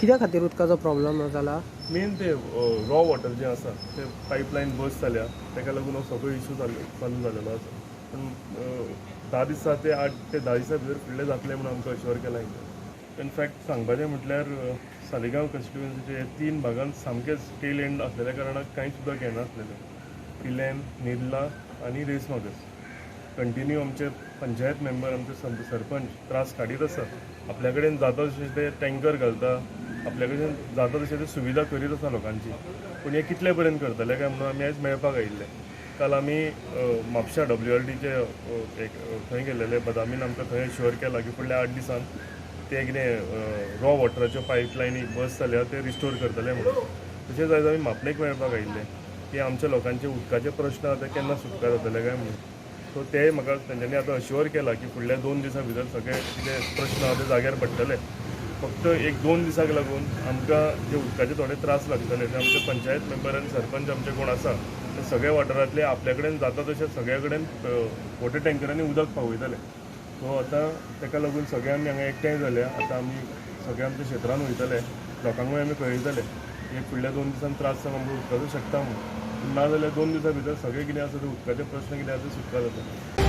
कित्या खातीर उदकाचो प्रॉब्लम जाला? मेन ते रॉ वॉटर जें आसा ते पायपलायन बस जाल्या, ताका लागून हो सगळो इशू चालू जालेलो आसा. पूण 10 दिसा ते 8 ते 10 दिसा भितर फुडले जातले म्हणून आमकां अश्योर केला. इनफॅक्ट सांगपाचें म्हटल्यार सालिगांव कॉन्स्टिट्युएन्सीचे 3 भागांत सामकेच टेल एंड आसलेल्या कारणान कांय सुद्दां घेनासलेले. पिलेम, निर्ला आनी रेसमागस कंटिन्यू आमचे पंचायत मेंबर, आमचे सरपंच त्रास काडीत आसा. आपल्या कडेन जाता तशें ते टँकर घालता, आपल्या कडेन जाता तशें ते सुविधा करीत आसा लोकांची. पूण हे कितले पर्यंत करतले काय म्हणून आमी आयज मेळपाक आयिल्ले. काल आमी म्हापशा WRDचे एक थंय गेल्लेले, बदामीन आमकां थंय अश्योर केला की फुडल्या 8 दिसान ते कितें रॉ वॉटराच्यो पायपलायनी बस जाल्या ते रिस्टोर करतले म्हणून. तशेंच आयज आमी मापणेक मेळपाक आयिल्ले की आमच्या लोकांचे उदकाचे प्रश्न आतां केन्ना सुटका जातले काय म्हणून. सो ते म्हाका तेंच्यांनी आतां अश्योर केला की फुडल्या 2 दिसां भितर सगळे कितें प्रश्न आहा ते जाग्यार पडटले. फक्त 1-2 दिसाक लागून आमकां जे उदकाचे थोडे त्रास लागतले ते आमचे पंचायत मेंबर आनी सरपंच आमचे कोण आसा ते सगळे वाठारांतले आपल्या कडेन जाता तशें सगळ्या कडेन वॉटर टँकरांनी उदक पावयतले. सो आतां ताका लागून सगळे आमी हांगा एकठांय जाल्या. आतां आमी सगळे आमच्या क्षेत्रान वयतले, लोकांकूय आमी कळयतले की फुडल्या 2 दिसान त्रास जावन आमकां उदकाचो शकता म्हणून. ना जाल्यार 2 दिसां भितर सगळे कितें आसा ते उदकाचे प्रश्न कितें आसा ते सुटका जातले.